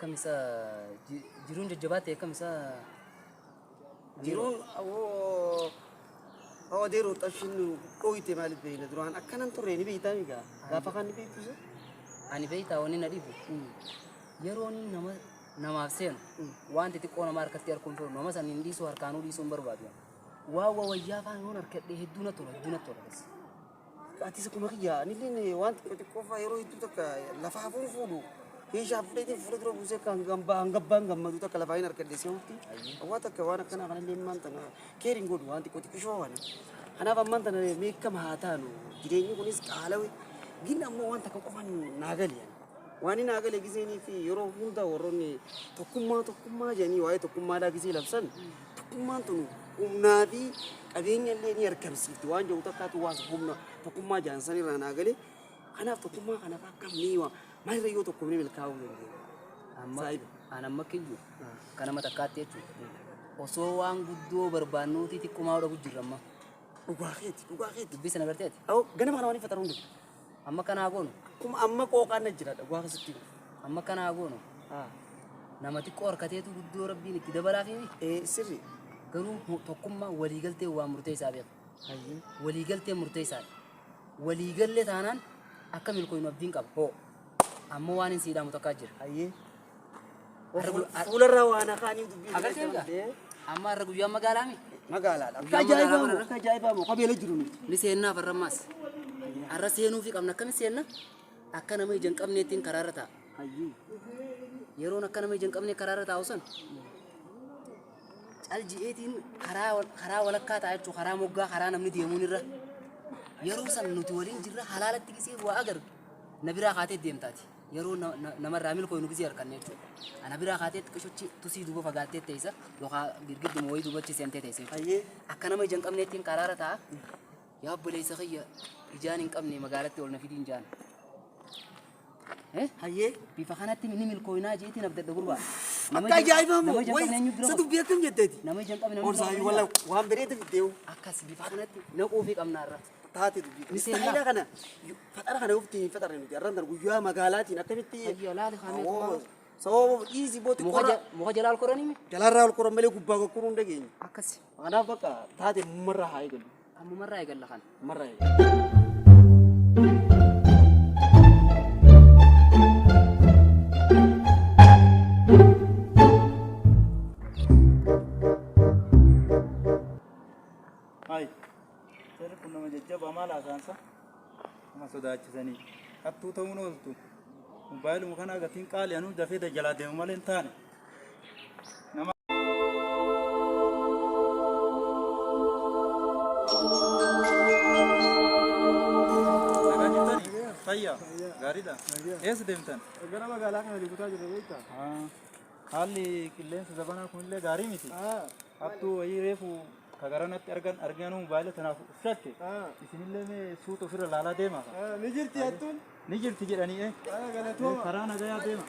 Akkam isa jiruun jajjabaatte akkam isa Jiruun awoo adeeroo xabshin dhooyte maaliif beekna duraan akkanan turre ni beektaa migaa gaafa kan ni beektu isa. Ani beektaa wanni na dhibu yeroon nama namaaf seenu waan xixiqqoo nama harkatti arguun fedhu nama san hin dhiisu harkaanuu dhiisuu hin barbaadu. Waa waa wayyaa faan yoon harkadhe hedduu na tola hedduu na tola. Atis akkuma kiyya anillee waan xiqqoo xiqqoo fa'aa yeroo hedduu takka lafa hafuun fuudhu keeshaa fudhatiin fuula dura buusee akka hangabbaan gammadu takka lafaa hin harkadhe se'utti waa takka waan akkanaa kanallee ammaan tana keeriin godhu waan xiqqoo xiqqishoo kana. Kanaaf ammaan tana meekkama haa taanu jireenyi kunis qaalawe gin ammoo waan takka qofaan naa gali. Waan inni naa gale giseenii fi yeroo hunda warroonni tokkummaa tokkummaa jedhanii waa'ee tokkummaadhaa gisee labsan tokkummaan tun humnaa fi qabeenya illee ni argamsiifti waan jedhu takkaatu waan humna tokkummaa jedhan san irraa naa gale. Kanaaf tokkummaa kanaaf akkam ni waa maalirra yoo tokkumni milkaa'uu dandeenya. Amma Saahiba. an amma kiyyu kan nama takkaatti jechuudha. Osoo waan guddoo barbaannuuti xiqqumaa dhabu jirra amma. Dhugaa keeti dhugaa keeti. Dubbii sana garteeti. Awoo ganama kana waan hin faxaruun dhufu. Amma kanaa goonu Akkuma amma qooqaan na jira dhugaa keessatti. Amma kanaa goonu nama xiqqoo harkateetu guddoo rabbiin itti dabalaa fi Sirri. Garuu tokkummaa waliigaltee waan murteessaa beeku. Waliigaltee murteessaadha. Waliigallee taanaan akka milkooynu abdiin qaba. Hoo amma waan hin siidhaamu takkaa jira. Fuularraa waan hakaanii dubbii. Agartee egaa? Amma har'a guyyaa magaalaa mi? Magaalaadha. Akka Guyyaa ajaa'ibaa magaalaa moo akka ajaa'ibaa moo qabeela jiru nuti. Ni seennaaf har'a ammaas. Har'a seenuufi qabna akkami seenna? Akka nama ija hin qabneettiin karaarra taa'a. Yeroon akka nama ija hin qabne karaarra taa'u san cal ji'eetiin karaa walakkaa ta'a jechuudha karaa moggaa karaa namni deemuun irra. Yeroo san nuti waliin jirra halaalatti gisee waa agarru na biraa kaatee deemtaati. Yeroo namarraa milkooynu gisee harkanne jechuudha. Ana biraa kaatee xiqqishochi tusii duuba fagaattee teessa yookaan girgidduma wayii duubachi seentee teessa jechuudha. Akka nama ija hin qabneettiin karaarra taa'a. Yaa obboleessa kiyya ijaan hin qabne magaalatti ol na fidiin jaan. Hayyee. Bifa kanatti ni milkooynaa jeetiin abdadha gurbaa. Akka ajaa'ibaa moo Nama ija hin wayi qabne eenyu dura sa qofa? dubbii akkam jetteeti? Nama ija hin qabne namni dura Orsaayi qofa walla jira. waan bareeda fiddeewu. Akkas bifa kanatti naquufii qabna irra. Taate dubbii. Ni seenna. Istaayila kana faxara kana ofitti hin faxarre nuti arran tan guyyaa magaalaatiin akkamitti. Hayya laali kaamee Awoo, tumaa. Sababa dhiisi booti Muka qorra. muka jalaa ol koranii mi? Jalaarraa ol koran malee gubbaa gokkuruu hin dhageenye. Akkas. Kanaaf bakka taate mummarraa haa eegallu. Ammumarraa eegalla kana. Ammumarraa eegalla. Hayi, jarri kun nama jajjabaa maal haasaansa? Nama sodaachisanii. Hattuu ta'uun ooltu. Mobaayiluma kanaa gatiin qaali anuu dafee jalaa deemu malee hin taane. Nama Nagaa jirtanii? Fayyaa? Gaariidha? Eessa deemtan? Gara magaalaa kana deemutaa jirra beektaa? Haalli qilleensa zabanaa kunillee gaarii miti. Hattuu wayii reefu ka garanatti argan arganuu mobaayila tanaaf uf shakke. Isinillee mee suuta ofirra laalaa deemaa. Ni jirti hattuun? Ni jirti jedhanii eh. Galatooma. Karaa nagayaa deema.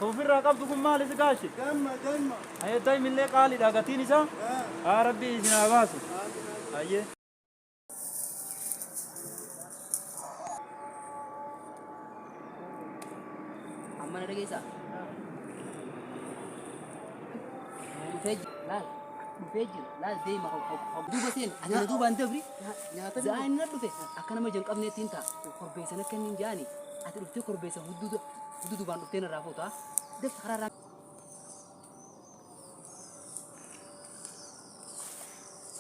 Ka ofirraa qabdu kun maali si gaashi? Damma damma. Daa'imillee qaaliidha gatiin isaa. Haa rabbi isin haa baasu. Hayyee. Amma na dhageessaa? Dhufee jira laal dhufee jira laal deema duuba seen ati na duubaan dabri za'aa inni na dhufe akka nama ija hin qabneetti hin ta'a korbeessan akka inni hin jaani ati dhuftee korbeessa hudduu duubaan dhuftee narraa fuuta dafti karaa irraa.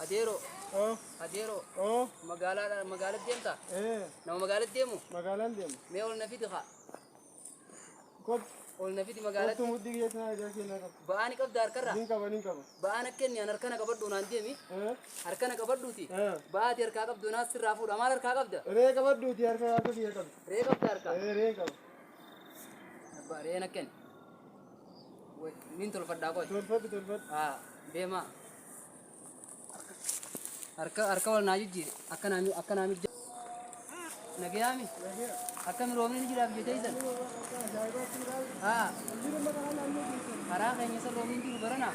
Adeero Oh, adeero oh, magaalaa magaalatti deemta eh, nama magaalatti deemu magaalaan deema. mee ol na fidi haa Kot, ol na fidi magaalatti kottu muddii kiyya sana ijaa kennaa qaba. ba'aa ni qabda harkarraa Nin qaba, nin qaba. ba'aan akka inni an harkana qabadhu naan deemi Eh, harkana qabadhuuti eh. ba'aati harkaa qabdu naas sirraa fuudha maal harkaa qabda Ree qabadhuuti harka harka kiyya qabi. ree qabda harkaa Eh, ree qaba. Abbaa reen akka inni nin tolfadhaa qoy Tolfadhu, tolfadhu. haa deemaa harka harka wal naa jijjiire akka naa akka naa mijja nagayaami akkami roobni ni jiraaf jeteeysan haa karaa keenya san roobni hin jiru baranaa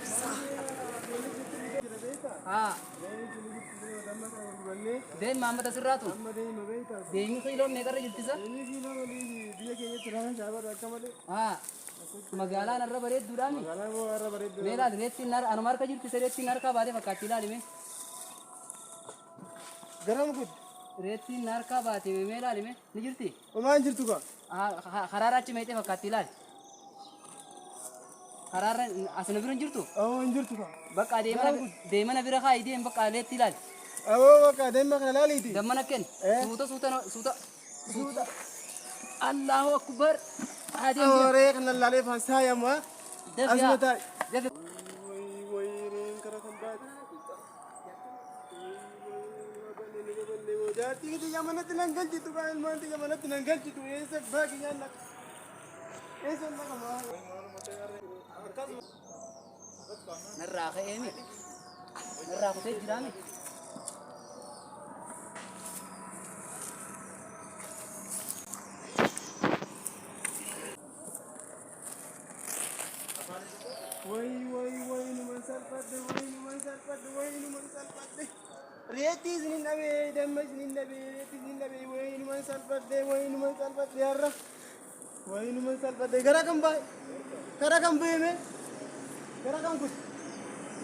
Beektaa? Haa. Re'een tuni jirti kunoo damma kana gurgurannee Deemma amma tasirraatu. amma deema beektaa? Deemni kiiloon meeqarra jirtisa? Deemni kiiloo malee biyya keenyatti rahan shaabadha akka malee. Haa. Magaalaan har'a bareedduudhaami. Magaalaan moo har'a bareedduu. Mee ilaali reettiin anuma harka jirti reettiin harkaa baatee fakkaatti ilaali mee. Garam gud. Reettiin harkaa baate mee ilaali mee ni jirti? Homaa hin jirtu kaa. Karaarra achi meexee fakkaatti ilaali. Karaarra as na bira hin jirtu? Awoo hin jirtu kaa. Bakka deemana bira kaayi deem bakka reetti ilaali. Awoo bakka deemma kana laaliiti. Dammana kenni. Suuta suuta suuta. Suuta. Allahu akbar. Adeem. Awoo ree kana laalee faansaa yamaa. Asuma taa'i. Dafi. Wayi wayi reen kara kan baate. Jaartii kiyya manatti nan galchitu kaa ilmaan kiyya manatti nan galchitu eessa abbaa kiyyaan dhaqa. Eessa dhaqa maa. Narraa ka'eemi. Narraa kutee jiraami. Wayi wayi wayi numan salphadhe wayi numan salphadhe wayi numan salphadhe. Reetii isinin dhabee damma isinin dhabee reetii isinin dhabee wayi numan salphadhe wayi numan salphadhe har'a. Wayi numan salphadhe gara kam bahe gara kam bahee mee gara kam kutu.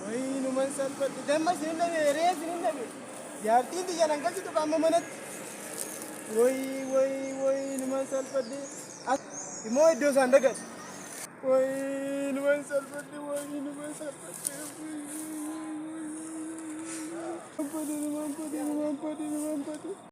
Wayi numan salphadhe damma isinin dhabee ree isinin dhabee. Jaartiin tiyya nan galchitu qaama manatti. Wayi wayi wayi numan salphadhe. Immoo iddoo isaan dagadhe. Wayi numan salphadhe wayi numan salphadhe. Numan badhe numan badhe numan badhe numan badhe.